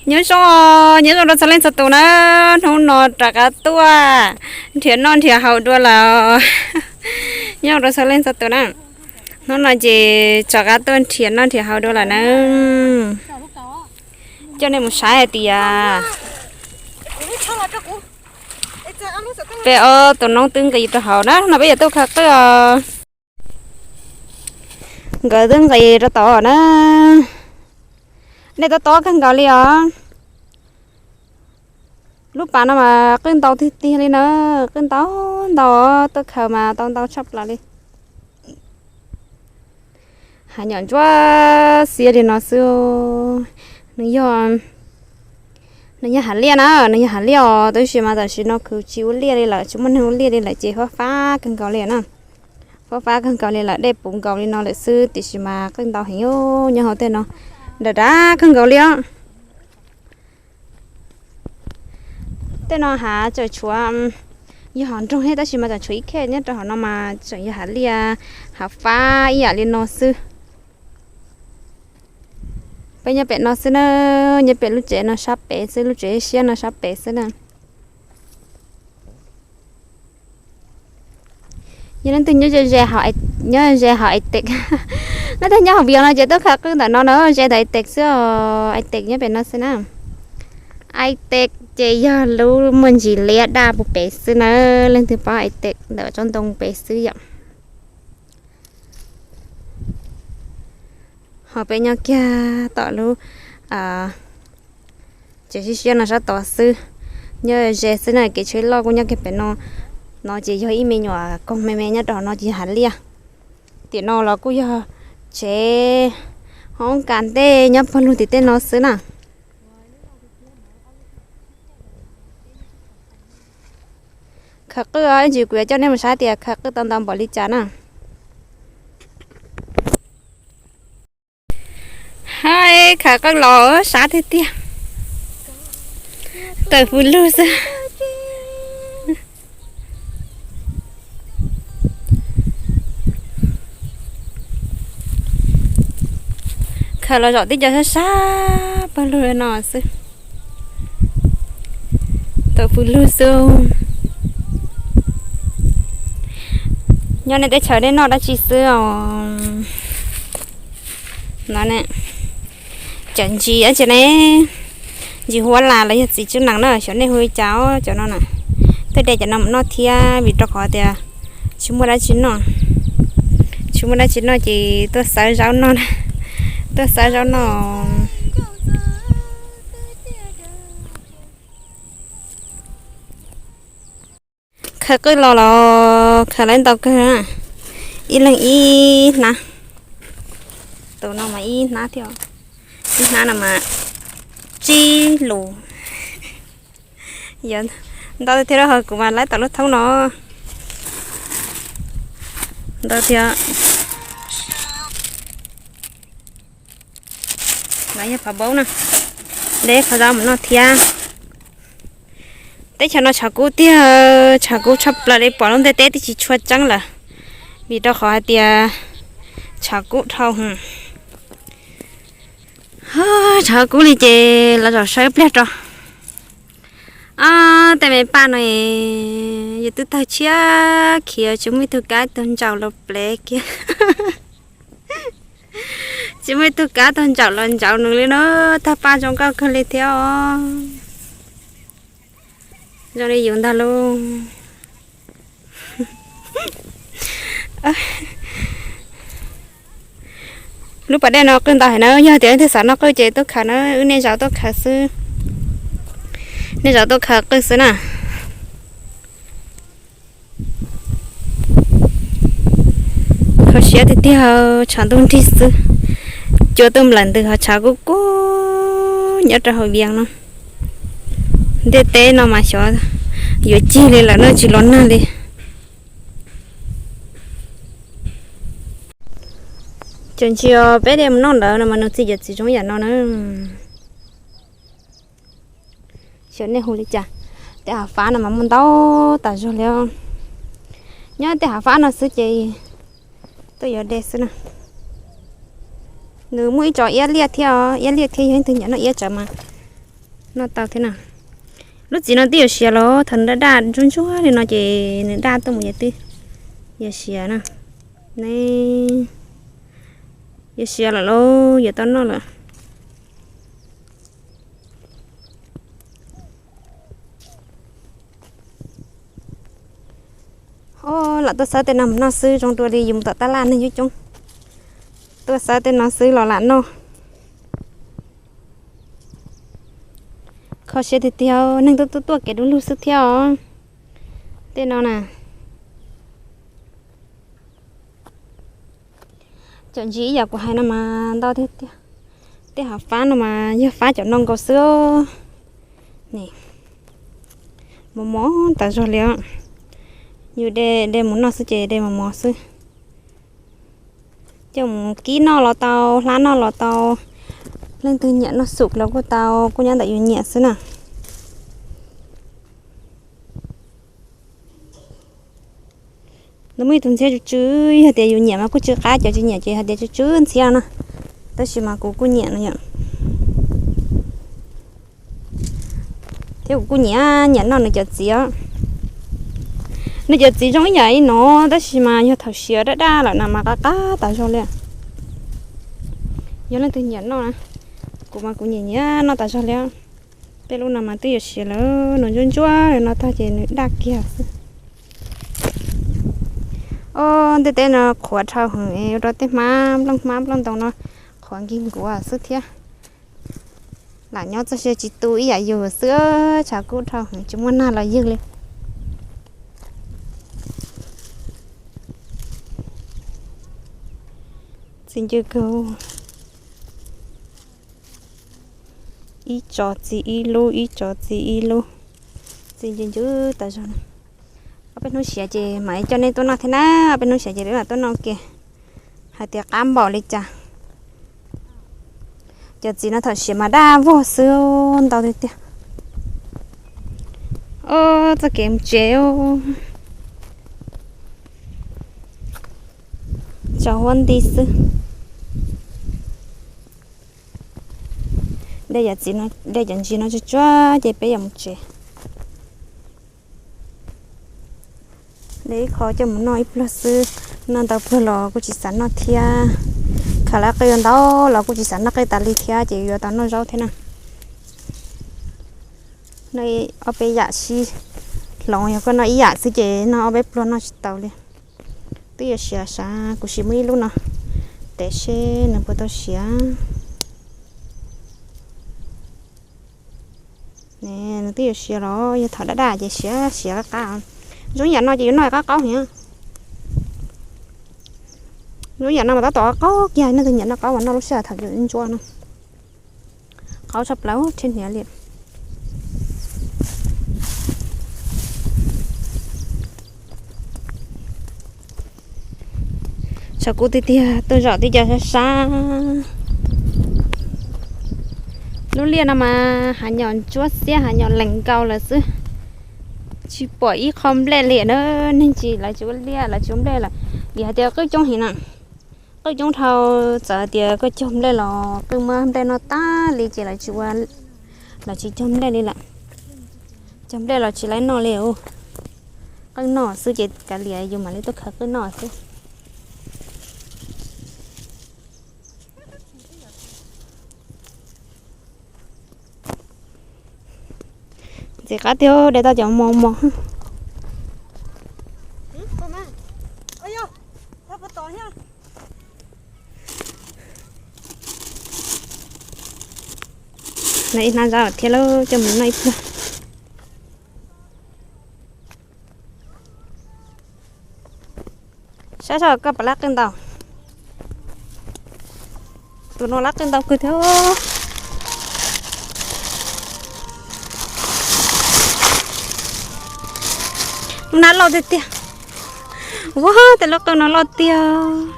Nyob zoo, nyob zoo rau txhua leej txhua tus na. Hnub no rov qab tuaj nrhiav noj nrhiav haus dua lawm. Nyob zoo rau txhua leej txhua tus na. Hnub no ces rov qab tuaj nrhiav noj nrhiav haus dua lawm na. Coj nej mus saib hais tias peb ob tug noob twb nqis rau hauv na, no peb yuav tuaj khaws qwj os. Nkawd twb nqis rau tod na. Nej tob tob kawg nkaus li os. Lub pas no mas qwj ntau tiag tiag li na, qwj ntau ntau, tuaj khaws mas tau ntau tshaj plaws li. Hav nyom ntsuab xiab li no xwb. Nws yog, nws yog hav liaj na, nws yog hav liaj os, tab sis mas tam sim no khwv tsis ua liaj li lawm, tsis muaj neeg ua liaj li lawm ces fab fab kawg nkaus li na. Fab fab kawg nkaus li lawm, dej puv nkaus li no lawm xwb, tiam sis mas qwj ntau heev nyob hauv tej no, nram nrad kawg nkaus li os. Tej no hav tseem tshuav, yog hauv nroog thiab tab sis mas tseem tshuav ib khej nyob rau hauv no mas tseem yog hav liaj, hav fab ib yam li no xwb. Peb nyob pem no xwb na, nyob pem lub tsev no sab pem xwb, lub tsev siab no sab pem xwb na. Yog leej twg nyob ze, nyob ze hauv Aitec, leej twg nyob hauv Vias no ces tuaj khaws qwj ntawm no na, ze ntawm Aitec xwb os, Aitec nyob pem no xwb na. Aitec ces yog lub muaj ntsis liab daj puag pem xwb na, leej twg paub Aitec ntawm tsob ntoo pem xwb yom. Ho peb nyob kiag tom lub tsev siab siab no sab tod xwb, nyob ze xwb na, kev tsheb loj kuj nyob kiag pem no. No ces yog ib me nyuam koog me me nyob rau hauv no ces yog hav liaj. Tiam no los kuj yog tsev hoob kas ntej nyob pawg lug tim tej no xwb na. Khaws qwj, ib ntsis kuv yuav coj nej mus saib tias khaws qwj tau ntau npaum li cas na. Haib, khaws qwj los sab tiag tiag, tawm pw lug xwb. Khaws los zaum tib co sab sab pawg lug no xwb. Tawm pw lug xwb. Nyob nej teb chaws nej noj dab tsi xwb os? No ne, cov ntsis dab tsi ne, ntsis huab las los yog txiv tswb nees na, xyov nej hu li cas os cov no na. Tuaj de cov no mus noj thiab vim rau qhov tias tsis muaj dab tsi noj, tsis muaj dab tsi noj ces tuaj xawb zaub noj, tuaj xawb zaub noj. Khaws qwj los los khaws lawv ntau kawg, ib leeg ib hnab. Tus no mas ib hnab thiab, ib hnab no mas tsib lus. Ntau thiab, ho kuv mas laib tom lub thoob no. Ntau thiab. Lawv yog phov baub na, de qhov zaub mus noj thiab. Teb chaws no tshav kub tiag, tshav kub tshaj plaws li, pom lub ntiaj teb twb tsis tshua tseeb lawm, vim rau qhov hais tias tshav kub dhau. Tshav kub li ces los zaum saib pliag tso. Ob, tej me paj no yus twb tawg tshiab khiav, tsis muaj ib tug kab ib tug ntsaum los plev kiag. Tsis muaj ib tug kab ib tug ntsaum los ntsaum nws li na, tawg paj zoo nkauj kawg li thiab os. Zoo li yus ntag lauj. Lub pas dej no qwj ntau heev na, yog tias leej twg xav noj qwj ces tuaj khaws na, wb niaj zaus tuaj khaws xwb. Niaj zaus tuaj khaws qwj xwb na. Kho siab tiag tiag, tshav ntuj nrig xwb. Cua tuaj nplawm ntws ho tshav kub kub nyob rau hauv Vias no. Ntiaj teb no mas xyov yuav cig li lawm no, tsis los nag li. Cov ntsis peb de mus noj ntawd no mas nws txi yam txiv zoo yam no na. Xyov nej hu li cas. Tej hav fab no mas muaj ntau tas zog li. Nyob tej hav fab no xwb ces tuaj yuav de xwb na. Nws muaj ib co iab liaj thiab os, iab liaj thiab, yog leej twg nyiam noj iab tsawv mas Noj tau thiab na. Lub txiv no twb yuav siav los thaum nws daj daj ntsuab ntsuab li no ces nws daj tuaj mus ces twb yuav siav na. Ne, yuav siav lawm lauj, yuav tau noj lawm. Os, lam tuaj xawb tej no mus noj xwb, zoo dua li yus mus tom tab laj neeg coob coob. Tuaj xawb tej no xwb los lam noj. Kho siab tiag tiag, neeg tuaj tuaj tuaj kev du lug xwb thiab os. Tej no na, cov ntsis ib yam kuv hais no mas ntau tiag tiag. Tej hav fab no mas yog fab cov no nkaus xwb. Mos mos tas zog li os. Yus de de mus noj xwb ces de mos mos xwb. Coj mus kib noj los tau, hlab noj los tau, leej twg nyiam noj xum los kuj tau, kuj nyob ntawm yus nyiam xwb na. Nws muaj ib tug ntxhiab tsw tsw, yog tias yus nyiam mas kuj tsw qab, cov tsis nyiam ces hais tias tsw tsw ntxhiab na. Tab sis mas kuv kuj nyiam no yom. Thiab kuv kuj nyiam, nyiam noj nws cov txiv os. Nws cov txiv zoo ib yam li no, tab sis mas yog thaum siav daj daj lawm na mas qab qab tas zog li. Yog leej twg nyiam noj na, kuv mas kuv nyiam nyiam noj tas zog li. Tej lub no mas twb yuav siav lawm, nws ntsuab ntsuab no tag ces nws daj kiag xwb. Os, ntiaj teb no qhuav dhau heev, ua rau tej hmab nplooj, hmab nplooj ntoo no qhuav nkig nkuav xwb thiab. Lam nyob txoj sia tsis tu ib yam yus xwb, tshav kub dhau heev tsis muaj nag los ywg li. Txi ncw kawg. Ib tso txi ib lub, ib tso txi ib lub. Txi ncw ncw tas zog. Ob peb hnub siav ces mam coj nej tuaj noj thiab na, ob peb hnub siav ces peb mam tuaj noj kiag hais tias qab npaum li cas. Cov txiv no thaum siav mas daj vog xwb, ntau tiag tiag. Os, txoj kev mus tsev, tsaus huab nti xwb. De cov txiv no, de cov ntsis no tsuag tsuag ces peb yuav mus tsev. De ib qho coj mus noj ib pluag xwb, noj ntau pluag los kuj tsis xav noj thiab. Khaws lawv qij ntau los kuj tsis xav noj qij tas li thiab ces yuav tau noj zaub thiab na. Noj ob peb yam sib hloov, yog koj noj ib yam xwb ces noj ob peb pluag noj tsis tau li. Twb yuav siav sav, kuv sim muab ib lub no tev seb nws puas tau siav. Nws twb yuav siav los yog thaum daj daj ces siav siav qab qab. Zoo yam no ces yuav noj qab qaub heev. Zoo yam no mas tab tom qab qaub kiag, nej twb nyiam noj qaub mas noj lub sij hawm thaum ntsuab no. Qaub tshaj plaws, rhiab hniav li. Tshav kub tiag tiag, tuaj zaum tib co sab sab. Lub liaj no mas hav nyom ntsuab xiab, hav nyom lees nkaus lawm xwb. Tsis pom ib qho nplej li na, neeg tsis, lawv tsis ua liaj, lawv tsis ua nplej lawm. Vim hais tias qwj coob heev na. Qwj coob dhau, txawm hais tias koj cog nplej los qwj muab nplej noj tag li ces lawv tsis ua, lawv tsis cog nplej li lawm. Cog nplej los tsis laib noj li. Qwj noj xwb ces kav liam, yus mam li tuaj khaws qwj noj xwb. Ntxim qab tiag, de tau cov mos mos. Noj ib hnab zab thiab lauj, coj mus noj ib pluag. Saib saib koj puas lab qwj ntau. Tus no lab qwj ntau kawg thiab. Lub hnab loj tiag tiag. Ua, tej lub qwj no loj tiag.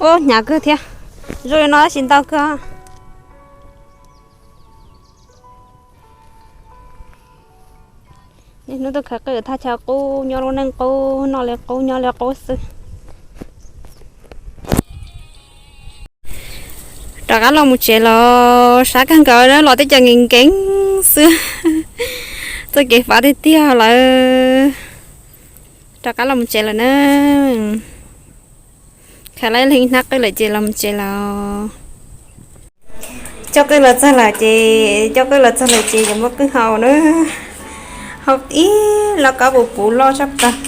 Ub, hnyav kawg thiab. Zoo li no tab sis ntau kawg. Hnub tuaj khaws qwj thaj chaw qub, nyob lub neej qub, noj li qub nyob li qub xwb. Rov qab los mus tsev los, sab kawg nkaus na, los tej cas nkees nkees xwb. Txoj kev fav tiag tiag lawm. Rov qab los mus tsev lawm na. Khaws tau ib hnab qwj lawm ces los mus tsev lawm. Coj qwj los txog lawm ces, coj qwj los txog lawm ces yuav muab qwj hau na. Hau ib lauj kaub puv puv loj tshaj plaws.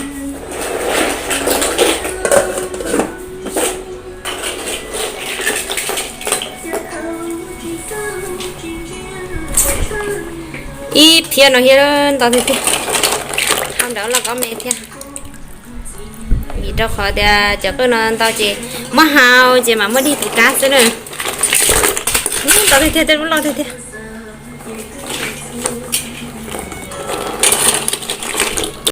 Ib phiab no thiab ntau tiag tiag. Hau nrad lauj kaub me thiab. Vim rau qhov tias cov qwj no ntau ces muab hau ces mam muab dig tus kab xwb na. Ntau tiag tiag, tej lub loj tiag tiag.